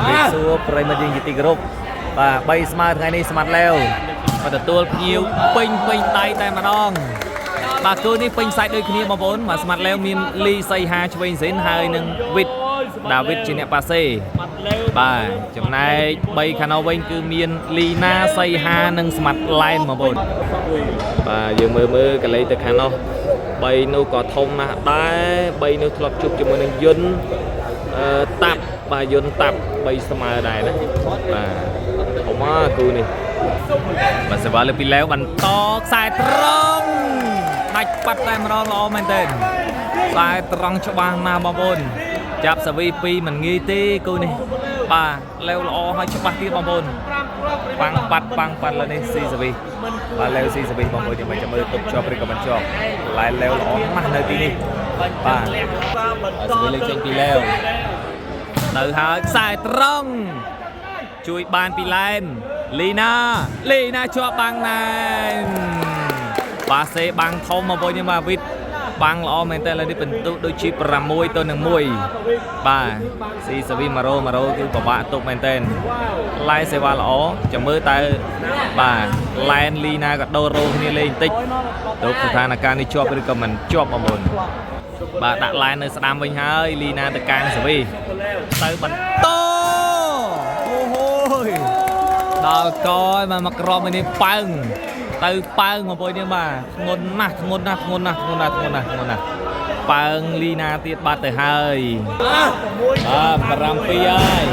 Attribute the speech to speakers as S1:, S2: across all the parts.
S1: រាបសួរប្រិយមិត្តយើងជាទីគោរពបាទ3ស្មើថ្ងៃនេះស្មាត់លែវបាទទទួលភ្ញៀវពេញពេញដៃតែម្ដងបាទគូនេះពេញសាច់ដូចគ្នាបងប្អូនបាទស្មាត់លែវមានលីសីហាឆ្វេងសិនហើយនឹងវិតដាវីតជាអ្នកប៉ាសេបាទចំណែក3ខាងនោះវិញគឺមានលីណាសីហានិងស្មាត់ឡែនបងប្អូនបាទយើងមើលមើលកលេសទៅខាងនោះ3នោះក៏ធំណាស់ដែរ3នោះធ្លាប់ជួបជាមួយនឹងយន្ត អឺតាប់បាទយន្តតាប់3ស្មើដែរណាបាទធំមកគូនេះបាទសេវាលើពីលែវបន្តខ្សែត្រង់ដាច់ប៉ាត់តែម្ដងល្អមែនទែនខ្សែត្រង់ច្បាស់ណាស់បងប្អូនចាប់សាវី2មិនងាយទេគូនេះបាទលែវល្អហើយច្បាស់ទៀតបងប្អូនប៉ាំងប៉ាត់ប៉ាំងប៉ាត់លើនេះស៊ីសាវីបាទលែវស៊ីសាវីបងប្អូនចាំមិនចាំមើលទុកជាប់ឬក៏មិនជាប់ឡែលែវល្អណាស់នៅទីនេះបាទសាវីលើកចេញពីលែវ ទៅហើយខ្សែត្រង់ជួយបានពីឡែនលីណាលីណាជាប់បាំងណែនបាសេបាំងធំមកវិញមកវីតបាំងល្អមែនតើឥឡូវនេះពិន្ទុដូចជា6ទៅនឹង1បាទស៊ីសាវី100 100គឺពិបាកទុកមែនតើឡែសេវាល្អចាំមើលតើបាទឡែនលីណាក៏ដូររោគ្នាលេងបន្តិចទុកស្ថានភាពនេះជាប់ឬក៏មិនជាប់បងប្អូនបាទដាក់ឡែននៅស្ដាំវិញហើយលីណាទៅកាងសាវី ទៅបន្តអូហូយដល់កយមកមកក្រមនេះប៉ើងទៅប៉ើងមកពុយនេះបាទធ្ងន់ណាស់ធ្ងន់ណាស់ធ្ងន់ណាស់ធ្ងន់ណាស់ធ្ងន់ណាស់ធ្ងន់ណាស់ប៉ើងលីណាទៀតបាត់ទៅហើយបាទ7ហើយ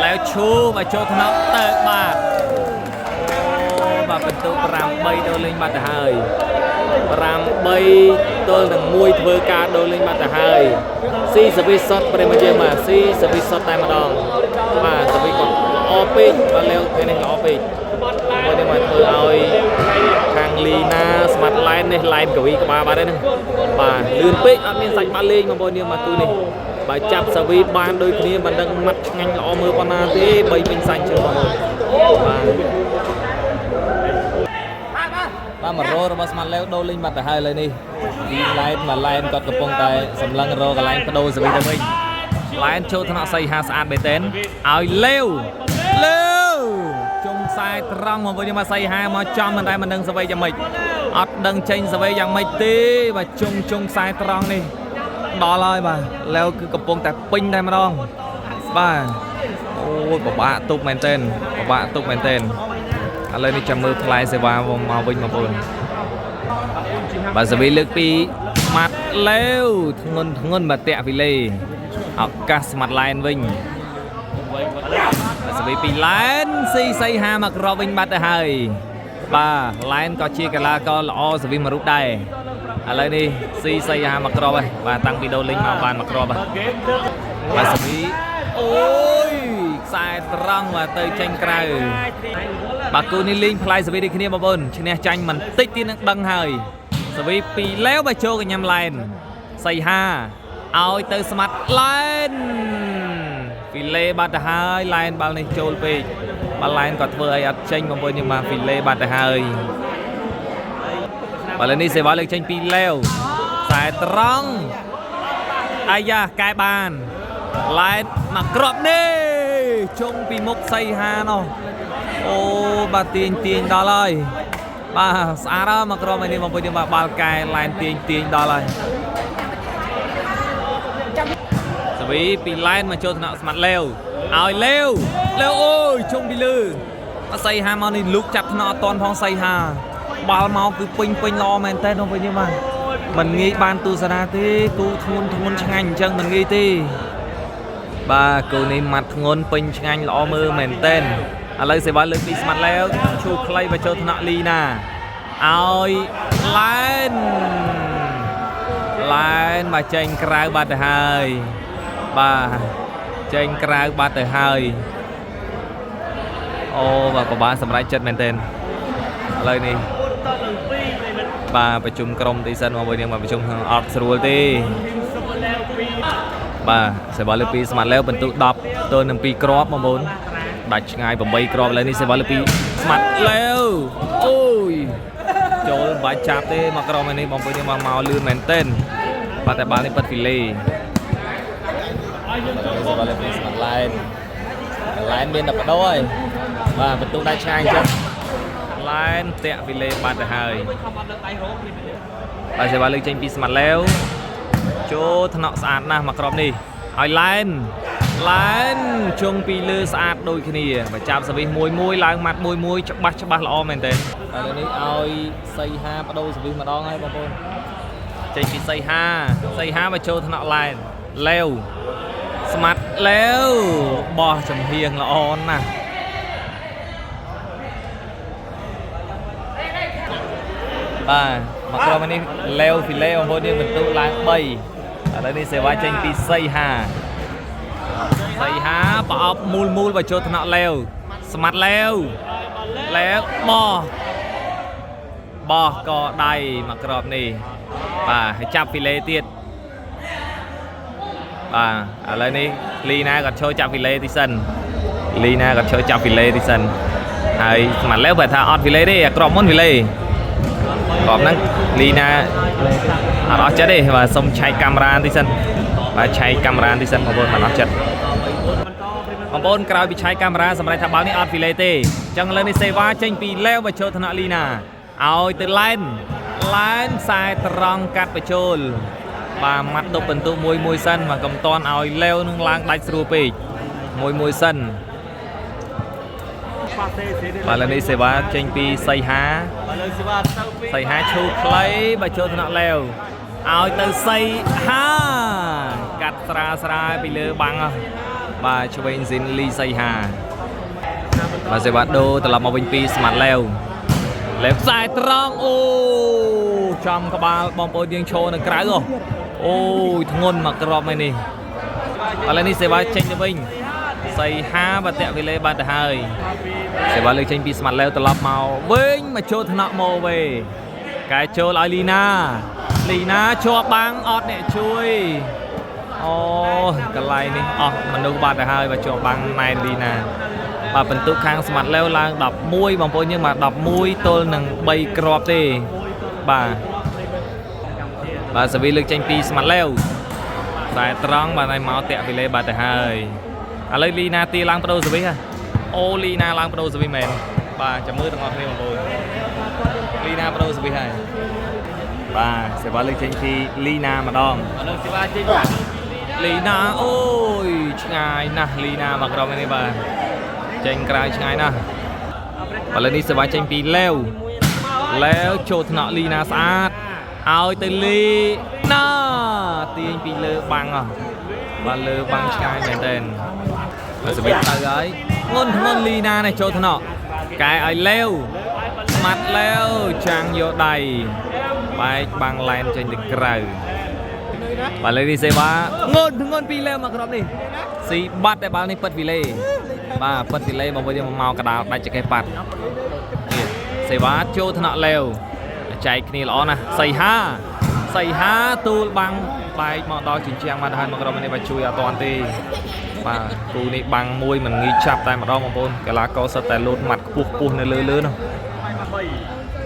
S1: លែវឈូមកចូលថ្នាក់ទៅបាទអូបាទបន្ទុ8ទៅលេងបាត់ទៅហើយ8ទល់នឹង1ធ្វើការដូរលេងបាត់ទៅហើយស៊ីសវិសុតប្រិមត្តយើងបាទស៊ីសវិសុតតែម្ដងបាទសវិគាត់ល្អពេកបាទលេវថ្ងៃនេះល្អពេកមួយនេះមកធ្វើឲ្យខាងលីណាស្មាត់ឡែននេះឡែនកវីក្បាលបាត់ហើយហ្នឹងបាទលឿនពេកអត់មានសាច់បាល់លេងបងប្អូនយើងមកគូនេះបើចាប់សាវីបានដូចគ្នាមិនដឹងម៉ាត់ឆ្ងាញ់ល្អមើលប៉ុណ្ណាទេ3ពេញសាច់ជើងបងប្អូនបាទបាទមករោរបស់ស្មាត់លែវដូរលេងបាត់ទៅហើយឥឡូវនេះទីឡែនមកឡែនគាត់កំពុងតែសម្លឹងរកកន្លែងបដូរសវិទៅវិញឡែនចូលថ្នាក់សីហាស្អាតមែនទែនឲ្យលែវលែវជុំខ្សែត្រង់មកវិញមកសីហាមកចំមិនដែរមិនដឹងសវីយ៉ាងម៉េចអត់ដឹងចេញសវីយ៉ាងម៉េចទេបាទជុំជុំខ្សែត្រង់នេះដល់ហើយបាទលែវគឺកំពុងតែពេញតែម្ដងបាទអូយពិបាកទុកមែនទែនពិបាកទុកមែនទែនឥឡូវនេះចាំមើលផ្លែសេវាមកវិញបងប្អូនបាទសវីលើកពីស្មាត់លែវធ្ងន់ធ្ងន់បាទតាក់វីលេឱកាសស្មាត់ឡែនវិញបាទសវីពីឡែនស៊ីសីហាមកក្រវិញបាត់ទៅហើយបាទឡែនក៏ជាកីឡាករល្អសវីមួយរូបដែរឥឡូវនេះស៊ីសីហាមកក្រហើយបាទតាំងពីដូរលេងមកបានមកក្របាទបាទសវីអូយខ្សែត្រង់បាទទៅចេញក្រៅបាទគូនេះលេងផ្លែសវីដូចគ្នាបងប្អូនឈ្នះចាញ់មិនតិចទៀតនឹងដឹងហើយសវីពីលែវបាទចូលកញ្ញាំឡែនសីហាឲ្យទៅស្មាត់ឡែនហ្វីលេបាត់ទៅហើយឡែនបាល់នេះចូលពេកបាល់ឡែនក៏ធ្វើឲ្យអត់ចេញបងប្អូនយើងបាទហ្វីលេបាត់ទៅហើយបាល់នេះសេវាលើកចេញពីលែវខ្សែត្រង់អាយ៉ាកែបានឡែនមកក្របនេះជុំពីមុខសីហានោះអូបាទទាញទាញដល់ហើយបាទស្អាតហើយមកក្របនេះបងប្អូនយើងបាទបាល់កែឡែនទាញទាញដល់ហើយសវីពីឡែនមកចូលថ្នាក់ស្មាត់លែវឲ្យលែវលែវអូយជុំពីលើសីហាមកនេះលូកចាប់ថ្នាក់អត់តន់ផងសីហាបាល់មកគឺពេញពេញល្អមែនតើបងប្អូនយើងបាទមិនងាយបានទស្សនាទេគូធ្ងន់ធ្ងន់ឆ្ងាញ់អញ្ចឹងមិនងាយទេបាទគូនេះម៉ាត់ធ្ងន់ពេញឆ្ងាញ់ល្អមើលមែនតើឥឡូវសេវាលើកពីស្មាត់លែវឈូខ្លីមកចូលថ្នាក់លីណាឲ្យឡែនឡែនមកចេញក្រៅបាត់ទៅហើយបាទចេញក្រៅបាត់ទៅហើយអូបាទពិបាកសម្រេចចិត្តមែនតើឥឡូវនេះបាទប្រជុំក្រុមទីសិនមកវិញនឹងមកប្រជុំអត់ស្រួលទេបាទសេវាលើកពីស្មាត់លែវបន្ទុក10ទល់នឹង2គ្រាប់បងប្អូនដាច់ឆ្ងាយ8គ្រាប់ឥឡូវនេះសេវាលើកពីស្មាត់លែវអូយចូលមិនបាច់ចាប់ទេមកក្រុមនេះបងប្អូនយើងមកលឿនមែនទែនបាទតែបាល់នេះប៉ិតហ្វីលេ សេវាលើកពីស្មាត់ឡែនឡែនមានតែបដោហើយបាទបន្ទុកដាច់ឆ្ងាយអញ្ចឹងឡែនតាក់វីលេបាត់ទៅហើយបាទសេវាលើកចេញពីស្មាត់ឡែវចូលថ្នាក់ស្អាតណាស់មកក្រុមនេះឲ្យឡែនឡែនជុងពីលើស្អាតដូចគ្នាបើចាប់សវិសមួយមួយឡើងម៉ាត់មួយមួយច្បាស់ច្បាស់ល្អមែនទែនឥឡូវនេះឲ្យសីហាបដូរសវិសម្ដងហើយបងប្អូនចេញពីសីហាសីហាមកចូលថ្នាក់ឡែនឡែវ ស្មាត់លែវបោះចំហៀងល្អណាស់បាទមកក្រុមនេះលែវហ្វីលេបងប្អូននេះបន្ទុកឡើង3ឥឡូវនេះសេវាចេញពីសីហាសីហាប្រអប់មូលមូលបញ្ចូលថ្នាក់លែវស្មាត់លែវលែវបោះបោះកដៃមកក្របនេះបាទហើយចាប់ហ្វីលេទៀត បាទឥឡូវនេះលីណាគាត់ចូលចាប់វីលេទីសិនលីណាគាត់ចូលចាប់វីលេទីសិនហើយស្មាត់លេវបើថាអត់វីលេទេអាក្របមុនវីលេក្របហ្នឹងលីណាអត់អស់ចិត្តទេបាទសុំឆែកកាមេរ៉ាទីសិនបាទឆែកកាមេរ៉ាទីសិនបងប្អូនមិនអស់ចិត្តបងប្អូនក្រោយពីឆែកកាមេរ៉ាសម្រាប់ថាបាល់នេះអត់វីលេទេអញ្ចឹងឥឡូវនេះសេវាចេញពីលេវមកចូលថ្នាក់លីណាឲ្យទៅឡែនឡែនខ្សែត្រង់កាត់បញ្ចូល បាទម៉ាត់ទប់ពិន្ទុមួយមួយសិនមកកំតនឲ្យលេវនឹងឡើងដាច់ស្រួលពេកមួយមួយសិនបាទឥឡូវនេះសេវាចេញពីសីហាសីហាឈូខ្លីបាទចូលថ្នាក់លេវឲ្យទៅសីហាកាត់ស្រាស្រាពីលើបាំងហ៎បាទឆ្វេងស៊ីនលីសីហាបាទសេវាដូរត្រឡប់មកវិញពីស្មាត់លេវលេវខ្សែត្រង់អូចំក្បាលបងប្អូនយើងឈរនៅក្រៅហ៎អូយធ្ងន់មកក្របឯនេះឥឡូវនេះសេវាចេញទៅវិញសីហាបតៈវិលេបាត់ទៅហើយសេវាលើកចេញពីស្មាត់លេវត្រឡប់មកវិញមកចូលថ្នាក់មកវិញកែចូលឲ្យលីណាលីណាជាប់បាំងអត់អ្នកជួយអូកន្លែងនេះអស់មនុស្សបាត់ទៅហើយបើជាប់បាំងណែនលីណាបាទបន្ទុកខាងស្មាត់លេវឡើង11បងប្អូនយើងបាទ11ទល់នឹង3គ្រាប់ទេបាទបាទសាវីលើកចេញពីស្មាត់លេវតែត្រង់បាទឲ្យមកតាក់វីលេបាត់ទៅហើយឥឡូវលីណាទីឡើងបដូរសវិសហ៎អូលីណាឡើងបដូរសវិសមែនបាទចាំមើលទាំងអស់គ្នាបងប្អូនលីណាបដូរសវិសហើយបាទសេវាលើកចេញពីលីណាម្ដង
S2: ឥឡូវសេវាចេញ
S1: លីណាអូយឆ្ងាយណាស់លីណាមកក្រុមនេះបាទចេញក្រៅឆ្ងាយណាស់ឥឡូវនេះសេវាចេញពីលេវលេវចូលថ្នាក់លីណាស្អាតឲ្យទៅលីណាទាញពីលើបាំងហ៎បាទលើបាំងឆ្ងាយមែនទែនបាទសវិតទៅហើយងុនធ្ងន់លីណានេះចូលថ្នាក់កែឲ្យលេវស្មាត់លេវចាំងយកដៃបែកបាំងឡែនចេញទៅក្រៅ បាទលើនេះសេវាងូនធ្ងន់ពីរលេវមកក្រុមនេះស៊ីបាត់តែបាល់នេះពិតវីលេបាទពិតវីលេបងប្អូនយើងមកកដាលដាច់ចកេះប៉ាត់នេះសេវាចូលថ្នាក់លេវចែកគ្នាល្អណាស់សីហាសីហាទូលបាំងបែកមកដល់ជញ្ជាំងបានទៅហើយមកក្រុមនេះបាទជួយអត់តាន់ទេបាទគូនេះបាំងមួយមិនងាយចាប់តែម្ដងបងប្អូនកីឡាករសុទ្ធតែលោតម៉ាត់ខ្ពស់ខ្ពស់នៅលើលើនោះ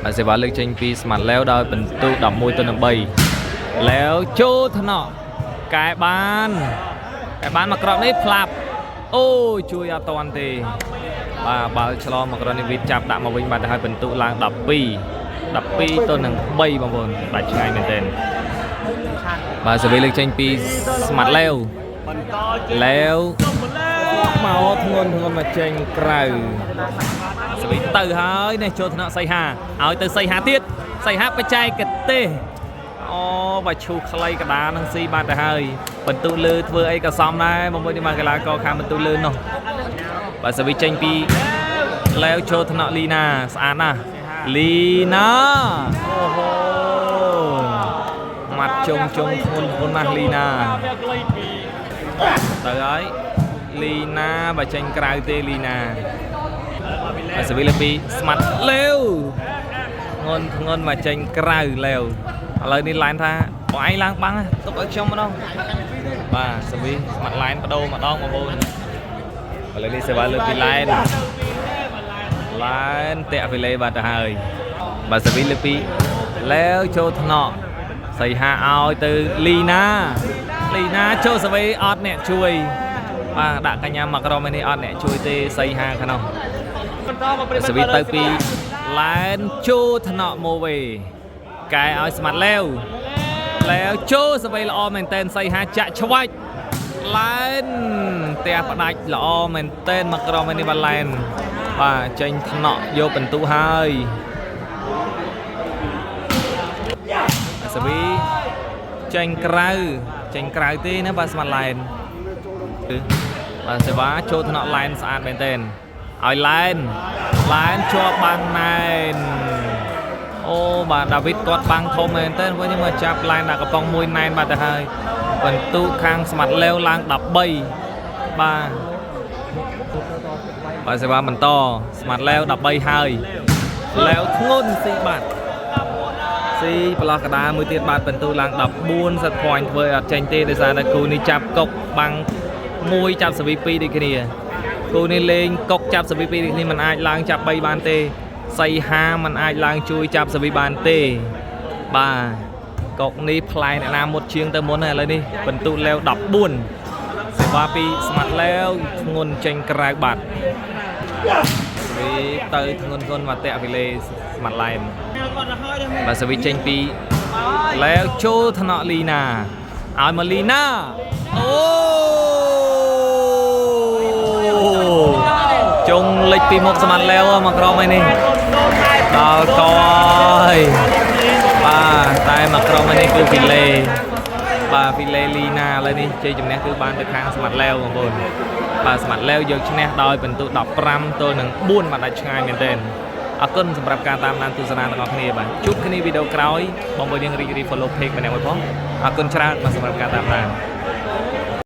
S1: បាទសេវាលើកចេញពីស្មាត់លេវដោយបន្ទុក11ទៅនឹង3 แล้วចូលថ្នាក់កែបានកែបានមកក្របនេះផ្លាប់អូយជួយអត់តាន់ទេបាទបាល់ឆ្លងមកក្រុមនេះវីចាប់ដាក់មកវិញបាត់ទៅហើយបន្ទុកឡើង12 12ទៅនឹង3បងប្អូនដាច់ឆ្ងាយមែនទែនបាទសវីលើកចេញពីស្មាត់លេវ
S2: បន្តជើង
S1: លេវ
S2: មកលើ
S1: មកធ្ងន់ធ្ងន់មកចេញក្រៅសវីទៅហើយនេះចូលថ្នាក់សីហាឲ្យទៅសីហាទៀតសីហាបច្ចេកទេសអូបើឈូសខ្លីកដាលនឹងស៊ីបាត់ទៅហើយបន្ទុលើធ្វើអីក៏សមដែរបងប្អូននេះមកកីឡាករខាងបន្ទុលើនោះបាទសវីចេញពីលែវចូលថ្នាក់លីណាស្អាតណាស់លីណាអូហូម៉ាត់ជុងជុងធ្ងន់ធ្ងន់ណាស់លីណា
S2: វាខ្លីពី
S1: ទៅហើយលីណាបើចេញក្រៅទេលីណាបាទសវីលើពីស្មាត់លេវងន់ធ្ងន់មកចេញក្រៅលេវឥឡូវនេះឡែនថាបងឯងឡើងបាំងទុកឲ្យខ្ញុំម្ដងបាទសវីស្មាត់ឡែនបដូរម្ដងបងប្អូនឥឡូវនេះសេវាលើពីឡែនឡែនតាក់វីលេបាត់ទៅហើយបាទសវីលើពីលេវចូលថ្នាក់សីហាឲ្យទៅលីណា លីណាចូលសវីអត់អ្នកជួយបាទដាក់កញ្ញាមកក្រុមឯនេះអត់អ្នកជួយទេសីហាខាងនោះ
S2: បន្តមកប្រិយមិត្ត
S1: សវីទៅពីឡែនចូលថ្នាក់មកវេកែឲ្យស្មាត់លែវលែវចូលសវីល្អមែនតែនសីហាចាក់ឆ្វាច់ឡែនផ្ទះផ្ដាច់ល្អមែនតែនមកក្រុមឯនេះបាទឡែនបាទចេញថ្នាក់យកបន្ទុហើយសវីចេញក្រៅចេញក្រៅទេណាបាទស្មាត់ឡែន បាទសេវាចូលថ្នាក់ឡែនស្អាតមែនទែនឲ្យឡែនឡែនជាប់បាំងណែនអូបាទដាវីតគាត់បាំងធំមែនទែនវិញមកចាប់ឡែនដាក់កំប៉ុងមួយណែនបាត់ទៅហើយបន្ទុខាងស្មាត់លេវឡើង13បាទបាទសេវាបន្តស្មាត់លេវ13ហើយលេវធ្ងន់ស៊ីបាត់ស៊ីប្រឡោះកដាមួយទៀតបាទបន្ទុឡើង14 set point ធ្វើឲ្យអត់ចេញទេដោយសារតែគូនេះចាប់កុកបាំង មួយចាប់សវី2ដូចគ្នាគូនេះលេងកុកចាប់សវី2ដូចគ្នាមិនអាចឡើងចាប់3បានទេសីហាមិនអាចឡើងជួយចាប់សវីបានទេបាទកុកនេះផ្លែអ្នកណាមុតជាងទៅមុនហើយឥឡូវនេះបន្ទុលេវ14សេវាពីស្មាត់លេវធ្ងន់ចេញក្រៅបាត់សវីទៅធ្ងន់ធ្ងន់មកតាក់វីលេស្មាត់ឡែនបាទសវីចេញពីលេវចូលថ្នាក់លីណាឲ្យមកលីណាអូ ចុងលិចពីមុខស្មាត់លែវមកក្រុមឯនេះដល់កហើយបាទតែមកក្រុមឯនេះគឺពីលេបាទពីលេលីណាឥឡូវនេះជ័យជំនះគឺបានទៅខាងស្មាត់លែវបងប្អូនបាទស្មាត់លែវយកឈ្នះដោយពិន្ទុ15ទល់នឹង4បាទដាច់ឆ្ងាយមែនទែនអរគុណសម្រាប់ការតាមដានទស្សនាទាំងអស់គ្នាបាទជួបគ្នាវីដេអូក្រោយបងប្អូនយើងរីករាយ follow page ម្នាក់មួយផងអរគុណច្រើនបាទសម្រាប់ការតាមដាន។